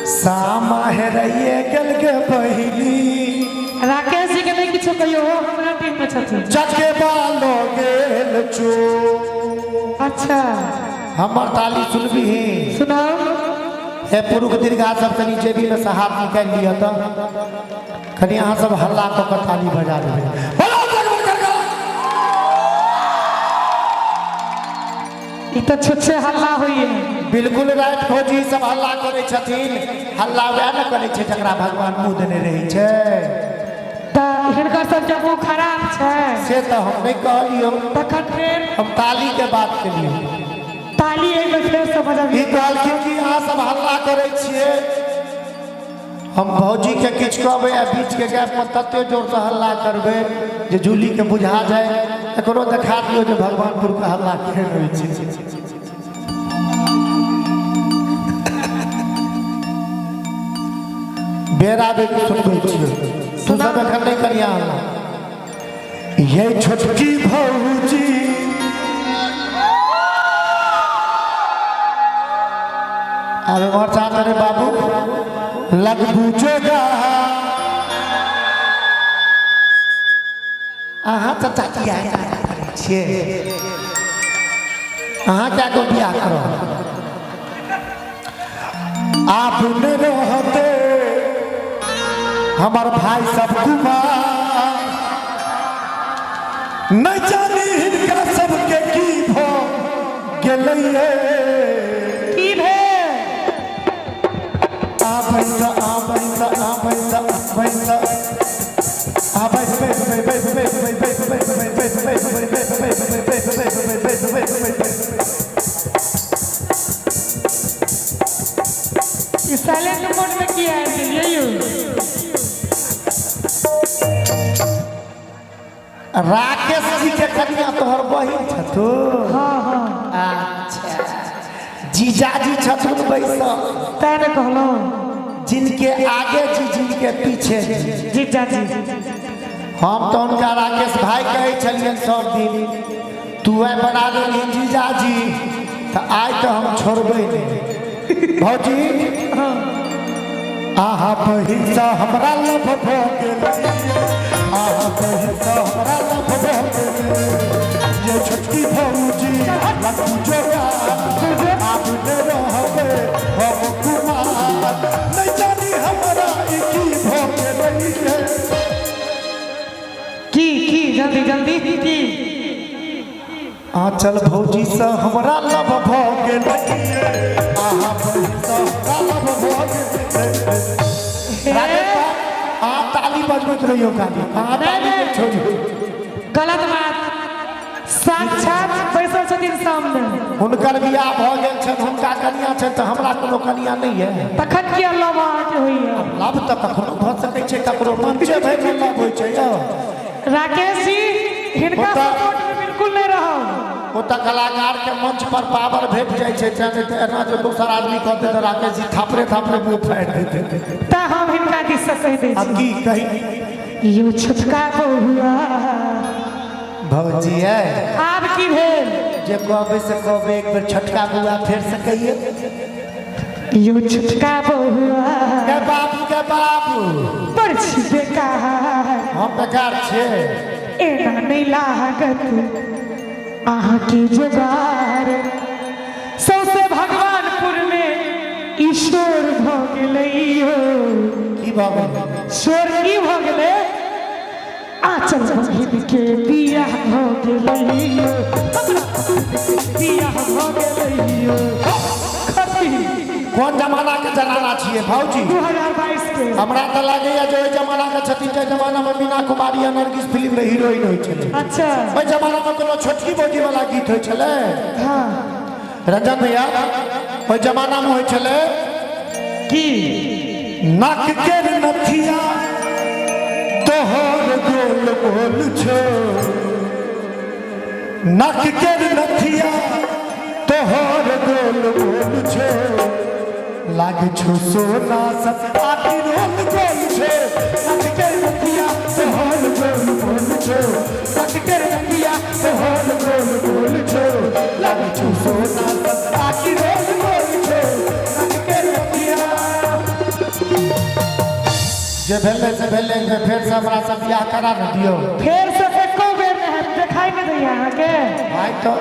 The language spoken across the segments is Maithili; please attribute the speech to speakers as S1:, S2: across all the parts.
S1: सामा हेराइए गेल गे बहिनी।
S2: राकेश जी के नहि किछो कहियौ, ओ हमरा टीम में छथिन।
S1: चकेबा लो गेल चो।
S2: अच्छा।
S1: हमर ताली सुनबी?
S2: सुनाउ।
S1: हे पुरुख दीर्घा सब, कनि जेबी में से हाथ निकालि लिअ तऽ कनि अहाँ सब हल्ला कऽ कऽ ताली बजा देबै। बोलो जगमग जगमग।
S2: ई तऽ छुच्छे हल्ला होइए।
S1: बिल्कुल राइट भौजी, सब हल्ला करै छथिन। हल्ला वएह ने करै छै जकरा भगवान मुँह देने रहै छै।
S2: तऽ हिनकर सबके मुँह खराब छै?
S1: से तऽ हम नहि कहलियौ।
S2: तखन फेर?
S1: हम ताली के बात केलियौ।
S2: ताली एक बेर फेरसँ
S1: ई
S2: बजबियौ।
S1: कहलखिन कि अहाँ सब हल्ला करै छियै। हम भौजीके किछु कहबै आ बीचके गैपमे तते जोरसँ हल्ला करबै जे जूलीके बुझा जाय। एकरो देखा दियौ जे भगवानपुरके हल्ला केहन होइ छै। बेरा बेरी सुनबै छियै, तू सब एखन नहि करिया हल्ला। ये छोटकी भौजी, अब एम्हर चाहते रे बाबू लग बुझेगा। अहाँ चाचा किया करै छियै? अहाँ क्या को बियाह करो? आप ने रहते हमर भाई सब कुमार, नहीं जानी हिनका सबके की भ गेलैये।
S2: की भेल?
S1: आबै त, आबै त, आबै त, आबै त, आबै त, बैस बैस बैस बैस बैस बैस बैस बैस बैस बैस बैस बैस बैस बैस बैस।
S2: ई साइलेंट मोड में किया आबि गेलियै यौ?
S1: राकेश जी के कनिया तोहर बहिन छथुन?
S2: हाँ।
S1: अच्छा, जीजाजी छथुन बैसल।
S2: तैं ने कहलहुँ।
S1: जिनके आगे जी, जिनके पीछे जी।
S2: जीजाजी।
S1: हम तऽ हुनका राकेश भाई कहै छलियनि सब दिन, तू आइ बना देलही जीजाजी, तऽ आइ तऽ हम छोड़बै नहि। भौजी, अहाँ बहिनसँ हमरा लभ भऽ गेल, अहाँ बहिनसँ हमरा लभ भऽ गेल। ये छोटकी भौजी लड्डू जोगा, आब ने रहबै हम कुमार, नहि जानी हमरा ई की भऽ गेलै।
S2: की की? जल्दी जल्दी, की?
S1: आँचल भौजीसँ हमरा लभ भऽ गेल, अहाँ बहिनसँ हमरा लभ भऽ गेल। राकेश भाई, अहाँ ताली बजबैत रहियौ खाली, अहाँ ताली
S2: नहि।
S1: नहि छोड़ियौ।
S2: गलत बात, साक्षात बैसल छथिन सामने।
S1: हुनकर बियाह भऽ गेल छनि, हुनका कनिया छनि, तऽ हमरा कोनो कनिया नहि यऽ।
S2: तखन किया लव अहाँके होइए?
S1: लव तऽ कखनो भऽ सकै छै ककरो, मंचे भरिमे लव होइ छै यौ।
S2: राकेश जी, हिनका सपोर्ट में बिल्कुल नहीं रहब।
S1: ओ तऽ कलाकारके मंच पर पावर भेट जाइ छै तें, नहि तऽ एना जे दोसर आदमी कहतै तऽ राकेश जी थापरे थापरे मुँह फाड़ि देतै।
S2: तऽ हम हिनका दिस से कहि दै
S1: आब
S2: छी।
S1: की कही?
S2: यो छोटका बहुआ।
S1: भौजी है।
S2: आब की भेल?
S1: जे कहबै से कहबै, एक बेर छोटका बौआ फेर से कहिए।
S2: यो छोटका बहुआ।
S1: के बाबू, के बाबू।
S2: बड़ छी बेकार।
S1: हम बेकार छियै?
S2: एना नहि लागत अहाँके जोगार। सौसे भगवानपुर में ईश्वर भऽ गेलै यौ।
S1: की भऽ गेलै?
S2: शोर की भऽ गेलै? आचल बहिन के बियाह भऽ गेलै यौ, हमरा बहिन के बियाह भऽ गेलै यौ। खती।
S1: कोन जमाना के जनाना छियै भौजी?
S2: 2022 के।
S1: हमरा तऽ लागैया जे ओहि जमाना के छथिन जाहि जमाना में मीना कुमारी आ नरगिस फिल्म रे हीरोइन होइ छलै। ओहि जमाना में कोनो छोटकी भौजी वाला गीत होइ छलै?
S2: हाँ।
S1: रंजन भैया, ओहि जमाना में होइ छलै
S2: की?
S1: नाक के नथिया तोहर गोल गोल छो, नाक के नथिया तोहर गोल गोल छो, लागे छो सोना सन आखि रोल गोल छो। नाक के नथिया तोहर गोल गोल छो, नाक के नथिया तोहर गोल गोल छो, लागे छो सोना सन आखि रोल गोल छो, नाक के नथिया। जे भेलै से भेलै, एक बेर फेरसँ हमरा से बियाह करा ने दियौ।
S2: फेर से एको बेर नहि हैत, देखाई नहि दैया अहाँके?
S1: भाइ, तऽ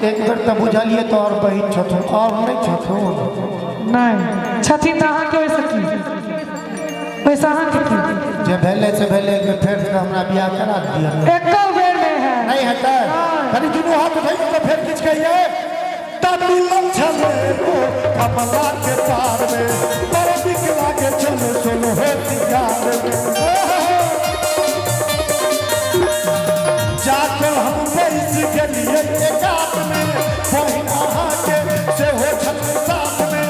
S1: एक बेर तऽ बुझलियै तऽ आओर बहिन छथुन, आओर नहि छथुन?
S2: नहि छथिन तऽ अहाँके ओहिसँ की? ओहिसँ अहाँके की?
S1: जे भेलै से भेलै, एक बेर फेरसँ हमरा बियाह करा दियौ।
S2: एको बेर नहि हैत।
S1: नहि हेतै? कनि दुनू हाथ उठै तऽ फेर किछु कहियै। तब मिलल छलै ओ कमला के पार में, बड़ नीक लागे छलै सोनो हो सिंगार में। जाके हम बैस गेलियै एकात में, बहिन अहाँके सेहो छलै साथ में।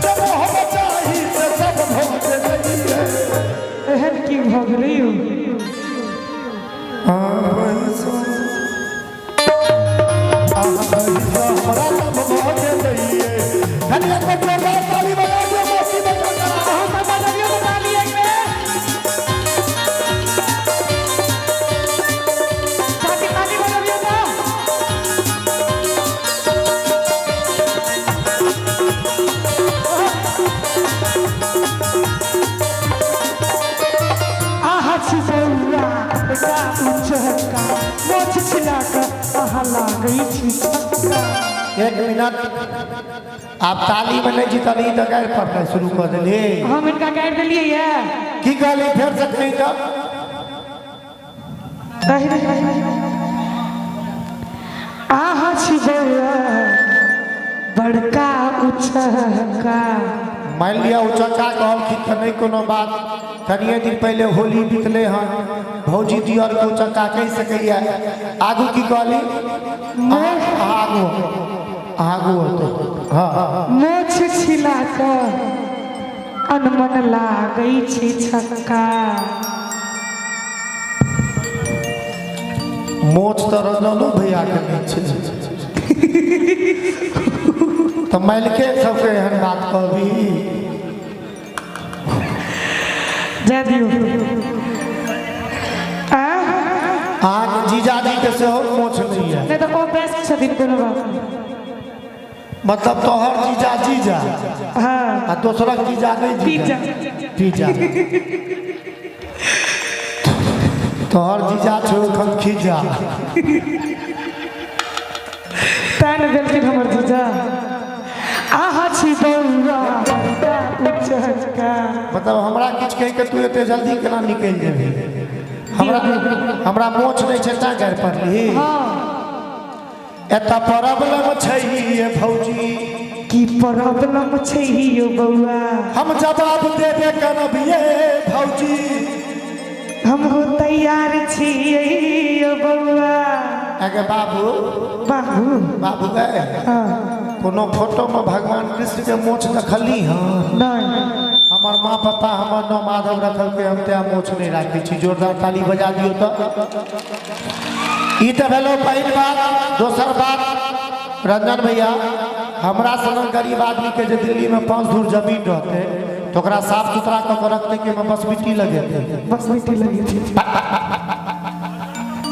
S1: जब हम चाही से सब भऽ गेलियै।
S2: एहन की भऽ गेलै यौ? अहाँ सब बजबियौ तऽ ताली एक बेर। चाची, ताली बजबियौ तऽ। आहा छी बौआ का उचक्का, मोछ छिला कऽ अहाँ लागै छी छक्का।
S1: एक मिनट, आब ताली में नहीं जीतली तऽ गारि पड़नाइ शुरू कऽ देली।
S2: हम हिनका गारि देलियै ये?
S1: की कहली? फेर से कही तऽ।
S2: रही रही। आहा छी बौआ बड़का उचक्का।
S1: मानि लिअ उचक्का कहलखिन तऽ नहि कोनो बात। कनिए दिन पहिले होली बीतलै हन, भौजी दियरके उचक्का कहि सकैए। आगू की कहली अहाँ? अहाँ आगू, अहाँ आगू होतै। हँ।
S2: मोछ छिला कऽ अनमन लागै छी छक्का।
S1: मोछ तऽ रंजनो भैयाके नहि छै, तऽ मालिके सबके एहन बात कहबी?
S2: जाय दियौ आ।
S1: अहाँके जीजाजीके सेहो मोछ नहि यऽ?
S2: नहि तऽ ओ बेस्ट छथिन, कोनो बात नहि।
S1: मतलब तोहर जीजा जीजा आ दोसरक जीजा नहि जीजा?
S2: पिज्जा।
S1: पिज्जा। तोहर जीजा छौ एखन खीजा।
S2: तैं ने देलखिन हमर जीजा। आहा छी बौआ बड़का उचक्का।
S1: मतलब हमरा किछु कहि के तू एते जल्दी केना निकलि जेबही? हमरा हमरा मोछ नहि छै तैं गारि पड़ली?
S2: हँ।
S1: एतऽ प्रॉब्लम छै ये भौजी।
S2: की प्रॉब्लम छै यौ बौआ?
S1: हम जवाब देबे करब ये भौजी।
S2: हमहूँ तैयार छियै यौ बौआ।
S1: अगे बाबू।
S2: बाबू।
S1: बाबू गे।
S2: हँ।
S1: कोनो फोटोमे भगवान कृष्ण के मोछ देखली हँ?
S2: नहि।
S1: हमर माँ पापा हमर नाम माधव रखलकै, हम तैं मोछ नहि राखै छी। जोरदार ताली बजा दियौ। तऽ ई तऽ भेलो पहिल बात। दोसर बात रंजन भैया, हमरा सनक गरीब आदमीके जे दिल्लीमे 5 धूर जमीन रहतै तऽ ओकरा साफ सुथरा कऽ के रखतै कि ओहिमे बसबिट्टी लगेतै?
S2: बस मिट्टी लगी थी।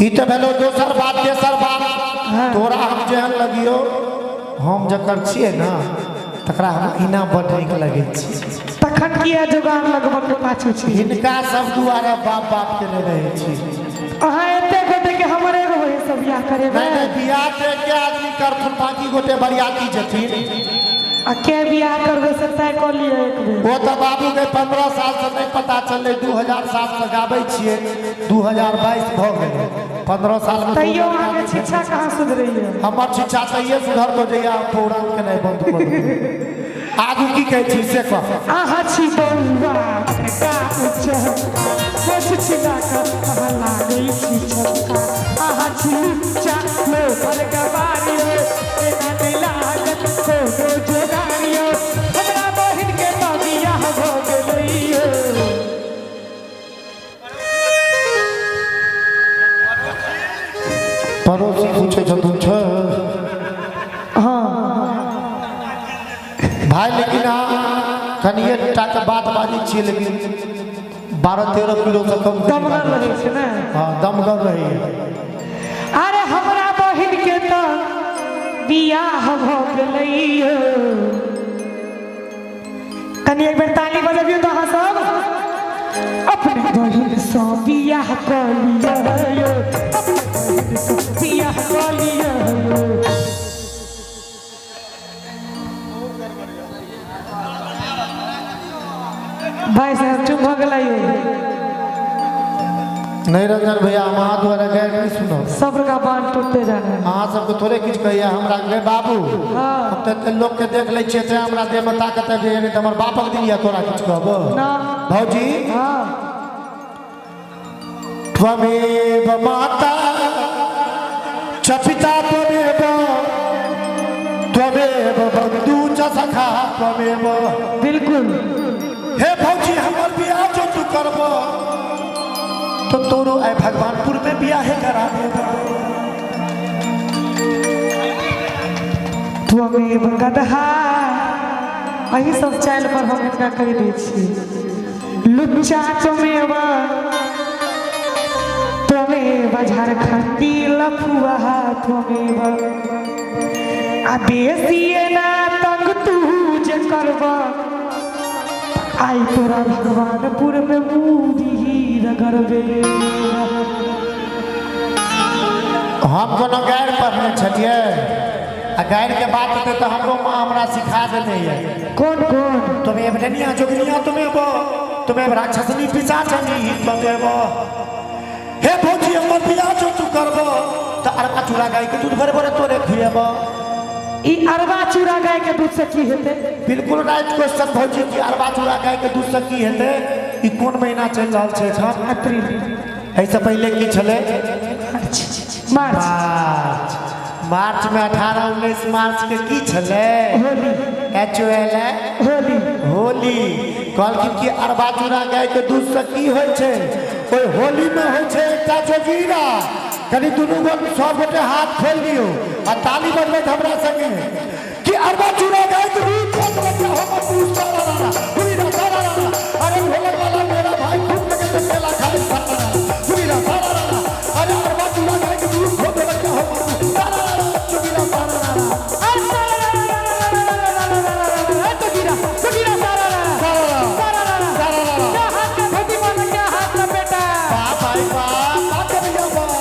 S1: ई तऽ भेलो दोसर बात। तेसर बात, तोरा हम जेहन लगियो, हम जकर छियै ने तकरा हम इना बड्ड नीक लगै छी।
S2: तखन किया जोगाड़ लगबऽ के पाछू छी?
S1: हिनका सब दुआरे बाप बाप के नहि रहै छी।
S2: अहाँ एते गोटे के हमर एगो बहिन सब बियाह करेबै?
S1: नहि नहि, बियाह तऽ एके आदमी करथुन, बाकी गोटे बरियाती जेथिन।
S2: आ के बियाह करबै से तय कऽ लिअ एक बेर।
S1: ओ तऽ बाबूके 15 सालसँ नहि पता चललै। 2007सँ गाबै छियै, 2022 भऽ गेलै, 15 सालमे।
S2: तैयो अहाँके शिक्षा कहाँ सुधरैया?
S1: हमर शिक्षा तैये सुधरतो जहिया हम प्रोग्राम केनाइ बन्द कऽ देबै। आगू की कहै छी से कह।
S2: अहाँ छी बौआ का उचक्का, मोछ छिला कऽ अहाँ लागै छी छक्का। अहाँ छी लुच्चा लोफर गवारियो, एना नहि लागत कोनो जोगारियो। हमरा बहिन के तऽ बियाह भऽ गेलैयो।
S1: पड़ोसी पूछै छथुन छै।
S2: हँ।
S1: भाय, लेकिन अहाँ कनिए टाके बात बाजै छियै, लेकिन 12-13 किलोसँ कम के नहि
S2: दमगर
S1: बाजै
S2: रहै छै ने।
S1: छियै। हँ, दमगर रहैए।
S2: अरे हमरा बहिन के तऽ बियाह भऽ गेलैयो। कनि एक बेर ताली बजबियौ तऽ अहाँ सब। अपने बहिन सँ बियाह कऽ लिअ यौ, अपने बहिन सँ बियाह कऽ लिअ यौ। भाई साहब चुप भऽ गेलै यौ।
S1: नहीं रंजन भैया, हम अहाँ द्वारा गैर नहीं सुनब।
S2: सब्र का बांध टूटते जा रहा है।
S1: अहाँ सबके थोड़े किछु कहैया हमरा। गे बाबू, हम तऽ एते लोकके देख लै छियै, तेँ हमरा देहमे ताकत आबि जाइए, नहि तऽ हमर बापक दिन यऽ तोरा किछु कहबो।
S2: ना।
S1: भौजी।
S2: हाँ।
S1: त्वमेव माता च पिता त्वमेव, त्वमेव बन्धु च सखा त्वमेव।
S2: बिल्कुल।
S1: हे भौजी, हमर बियाह जो तू करब तो तोरो आइ भगवानपुर में बियाहे करा देब।
S2: त्वमेव गदहा, एही सब चालि पर हम हिनका कहि दै छी। लुच्चा त्वमेव, त्वमेव झारखंडी लफुआ त्वमेव। आ बेसी एना तंग तू जे करब, आइ तोरा भगवानपुर में मूड़ी रगड़बे।
S1: हम कोनो गारि पढ़ने छलियै? आ गारि के बात हेतै तऽ हमरो माँ हमरा सिखा देने यऽ।
S2: कोन कोन?
S1: त्वमेव डनिया जोगिनिया त्वमेव, त्वमेव राक्षसनी पिशाचनी त्वमेव। हे भौजी, हमर बियाह जो तू करब तऽ अरबा चूड़ा गाय के दूध भरे भरे तोरे खुएब।
S2: ई अरबा चूड़ा गाय के दूध से की हेतै?
S1: बिल्कुल राइट क्वेश्चन भौजी, कि अरबा चूड़ा गाय के दूध से की हेतै। ई कोन महीना चलि रहल छै एखन?
S2: अप्रैल।
S1: एहिसँ पहिले की छलै?
S2: मार्च। मार्च।
S1: मार्च। मार्च में 18 19 मार्च के की छलै?
S2: Holi.
S1: H O L A
S2: Holi.
S1: Holi. कहलखिन कि अरबा चूड़ा गाय के दूध से की होइ छै? ओहि होली में होइ छै एकटा जोगीरा। कनि दुनू गोट सब गोटे हाथ खोलि दियौ आ ताली बजबैत हमरा संगे कि अरबा चूड़ा गाय के दूध खोल देलक हम पूछ रा रा रा पूरी रा रा रा रा। अरे ढोलक वाला मेरा भाई खूब लगे तो केला खाली रा रा रा पूरी रा रा रा रा। अरे अरबा चूड़ा गाय के दूध खोल देलक हम रा रा रा जोगीरा रा रा रा। बाप भाई बाप, बाप के भैया बाप।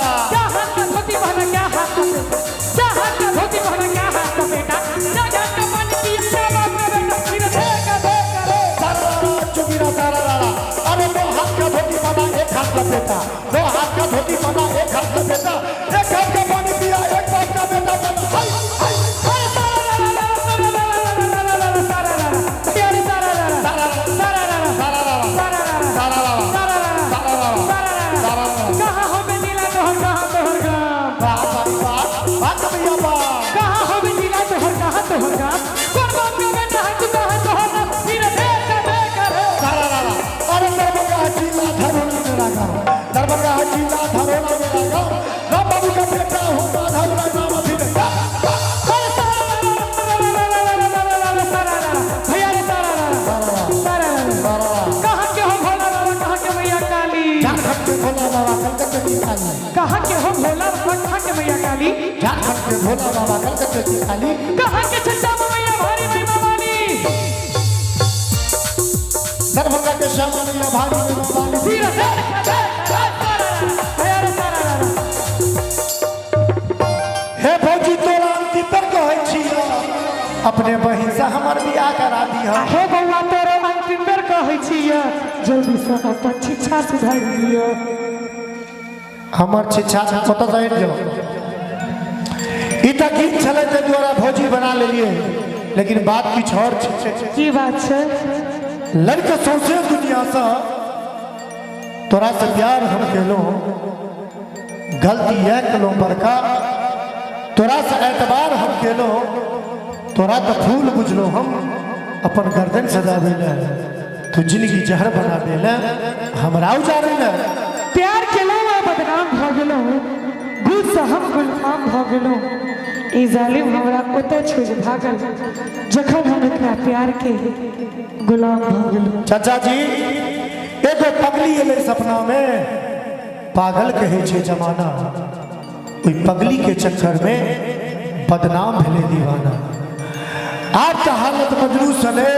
S1: चुगीरा तारा रारा। अरे दो हाथ का धोती बना एक हाथ लपेटा, दो हाथ का धोती बना एक हाथ लपेटा, एक हाथ का पानी पिया एक बाप का बेटा बना। हाय हाय। तारा रारा तारा रारा तारा रारा तारा रारा तारा रारा।
S2: कहाँ हो जिला तोहर, कहाँ तोहर गाम?
S1: बाप भाई बाप, बाप के भैया बाप।
S2: कहाँ हो जिला तोहर, कहाँ तोहर गाम? कौन बाप का बेटा है तू, कहाँ तोहर नाम? फिर देख देख रे।
S1: तारा रारा। अरे दरभंगा जिला धरोना मेरा गाँव, दरभंगा जिला धरोना मेरा गाँव, राम बाबू का बेटा हूँ माधव राय नाम अभी।
S2: भैया रे तारा तारा। कहाँ के हो भोला बाबा, कहाँ के मैया काली?
S1: झारखंड के भोला बाबा, कलकत्ते की काली।
S2: कहाँ के हो भोला बाबा, कहाँ के मैया काली?
S1: झारखंड के भोला बाबा, कलकत्ते की काली।
S2: कहाँ के छट्टा मैया भारी महिमा वाली?
S1: दरभंगा के श्यामा मैया भारी महिमा वाली।
S2: फिर देख देख भैया रे तारा।
S1: हे भौजी, तोरा अंतिम पर कहै छियौ, अपने बहिन से हमर बियाह करा दिह।
S2: हे बौआ, तोरो अंतिम बेर कहै छियै, जल्दी से अपन शिक्षा सुधारि लिअ।
S1: हमर शिक्षा कतऽ से हटि जाओ। ई तऽ गीत छलै, ताहि दुआरे भौजी बना लेलियै, लेकिन बात किछु आओर छै।
S2: की बात छै?
S1: लड़के सौंसे दुनियासँ तोरा से प्यार हम केलहुँ, गलती इएह केलहुँ बड़का, तोरा से एतबार हम केलहुँ। तोरा तऽ फूल बुझलहुँ हम अपन गर्दन सजाबै लए, तू जिंदगी जहर बना देले हमरा उजाड़ै लए।
S2: प्यार केलहुँ आ बदनाम भऽ गेलहुँ, गुस्सा हम गुलफाम भऽ गेलहुँ। ई जालिम हमरा ओतऽ छोड़ि भागल जखन हम एकरा प्यार के गुलाम भऽ गेलहुँ।
S1: चाचा जी, एगो पगली एलै सपना में, पागल कहै छै जमाना, ओहि पगली के चक्कर में बदनाम भेलै दीवाना। आब तऽ हालत मजनू सने।